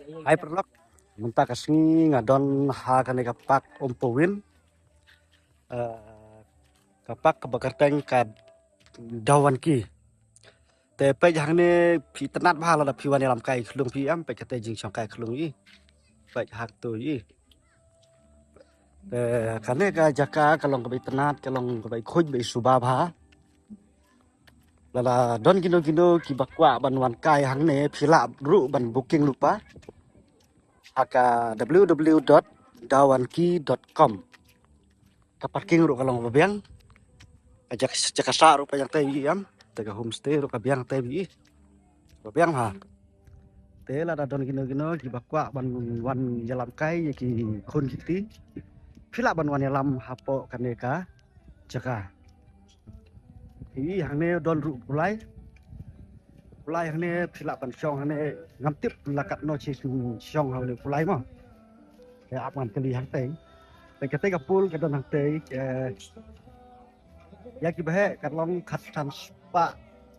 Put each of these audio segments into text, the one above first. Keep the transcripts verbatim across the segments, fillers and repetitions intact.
Hai paralok, mynta ka sngi nga don ha kane ka park Umpowin. Eh, ka park kaba kyrteng ka Dawanki. Te peit hangne phi itynnad bha lada phi wan ïalam kai khlung phi ïam, peit kata jingshong kai khlung i. Peit hangto i. Te kane ka jaka ka long kaba itynnad, ka long kaba ikhuid ba isuba bha. Lada don kino kino kiba kwah ban wan kai hangne phi lah ruh ban booking lypa ha ka w w w dot dawanki dot com. Ka parking ruh ka long ba biang. Ka jaka, jaka sah ruh peit hangtei ïam. Te ka homestay ruh ka biang tei bi. Ba biang ha. Te lada don kino kino kiba kwah ban wan ïalam kai ïa ki khun ki kti, phi lah ban wan ïalam hapoh kane ka jaka. Hi hangne don ruh kulai. Kulai hangne phi lah ban shong hangne, ngam tip la katno shi shong hangne kulai mo. Te ap ngan kylli hangtei. Te kata ka pool ka don hangtei, eh, ïa kiba heh ka long khatsan spah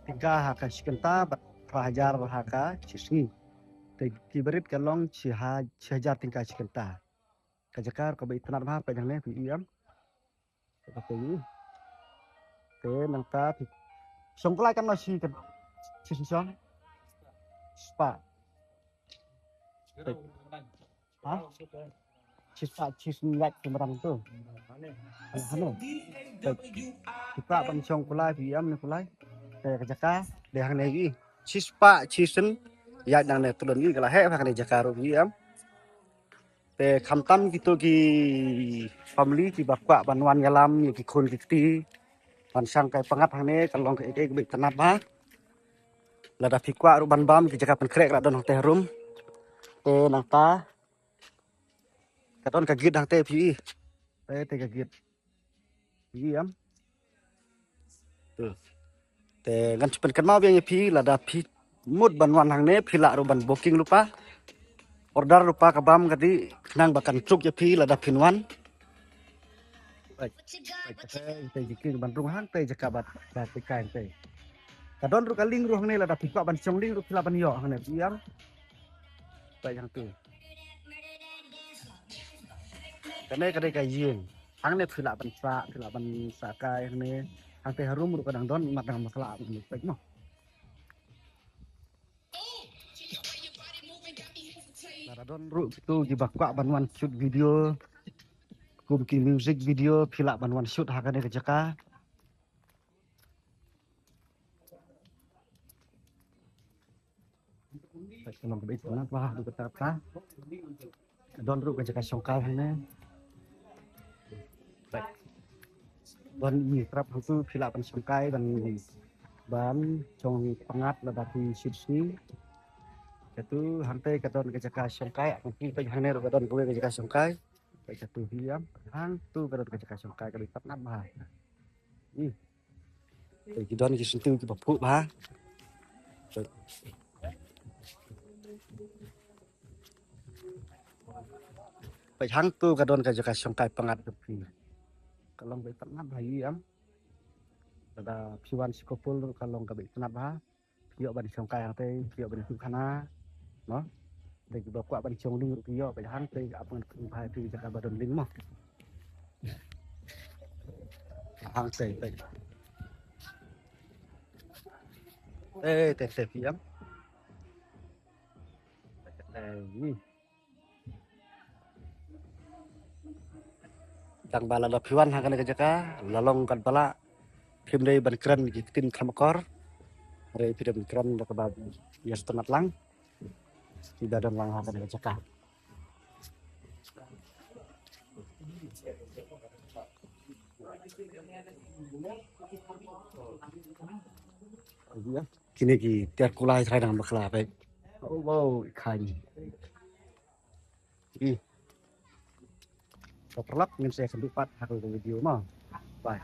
tyngka ha ka shi kynta bad phra hajar ha ka shi sngi. Te kiba rit ka long shi ha, shi hajar tyngka shi kynta. Ka jaka ruh kaba itynnad bha, peit hangne phi ïam. Te nangta phi shong kulai katno shi kan, shi shong spah. Ha? Shi spah, shi sngi ïaid ki mrang tu. Hano, hano. Te phi kwah ban shong kulai phi ïam ne kulai. Te ka jaka dei hangne i. Shi spah shi sngi ïaid nangne, tlot i, ka la heh bha kane jaka ruh phi ïam. Te khamtam kito ki family kiba kwah ban wan ïalam ïa ki khun ki kti, ban shong kai pyngngad hangne, ka long kaei kaei kaba itynnad bha. Lada phi kwah ruh ban bam, ki jaka pynkhreh ka la don hangtei harum. Te nangta ka don ka gate hangtei phi i. Te, te ka gate. Phi ïam. Te ngan sa pynkynmaw biang ïa phi, lada phi mut ban wan hangne phi lah ruh ban booking lypa. Order lypa ka bam ka dih, khnang ba kan suk ïa phi lada phin wan. Peit, peit, peit, peit, ban rung hangtei jaka bad, bad peit kai hangtei. Ka don ruh ka link ruh hangne, lada phi kwah ban shong link ruh phi lah ban ïoh hangne, phi ïam. Peit hangtei. Kane ka dei ka ïing. Hangne phi lah ban sah, phi lah ban sah kai hangne. Hangtei harum ruh ka dang don, mat dang masala ban peit mo. Lada don ruh kito kiba kwah ban wan shoot video, kum ki music video, phi lah ban wan shoot ha kane ka jaka. Peit ka long kaba itynnad bha haduh katta katta. Don ruh ka jaka shong kai hangne. Peit. Don i trap hangtu phi lah ban shong kai ban, ban shong pyngngad lada phi shoot sngi. Katu hangtei ka don ka jaka shong kai, hangtu peit hangne ruh ka don kawei ka jaka shong kai. Peit katu hi ïam, hangtu ka don ka jaka shong kai kaba itynnad bha. Ih. Te ki don ki syntiew kiba phuh bha. Peit hangtu ka don ka jaka shong kai pyngngad ka phi. Ka long ba itynnad bha ïam. Lada phi wan shi couple ruh ka long kaba itynnad bha. Phi ïoh ban shong kai hangtei, phi ïoh ban ïa khana. Mo. Te kiba kwah ban shong link ruh phi ïoh, peit hangtei ap ngan pynphai phi jaka ba don link mo. Hangtei, tei. Tei, tei, tei, phi ïam. Tei, ni. Tang ba lada phi wan ha kane ka jaka, la long katba lah, phim dei ban kren ki ktien kham akor. Hynrei phi dei ban kren da kaba ïa sngewtynnat lang. Phi da don lang ha kane ka jaka. Kine ki tiar kulai trai dang bakla peit. Oh, wow, i khan. Ih. Ka paralok ngin sa ïakynduh pat ha ka video mo. Bye.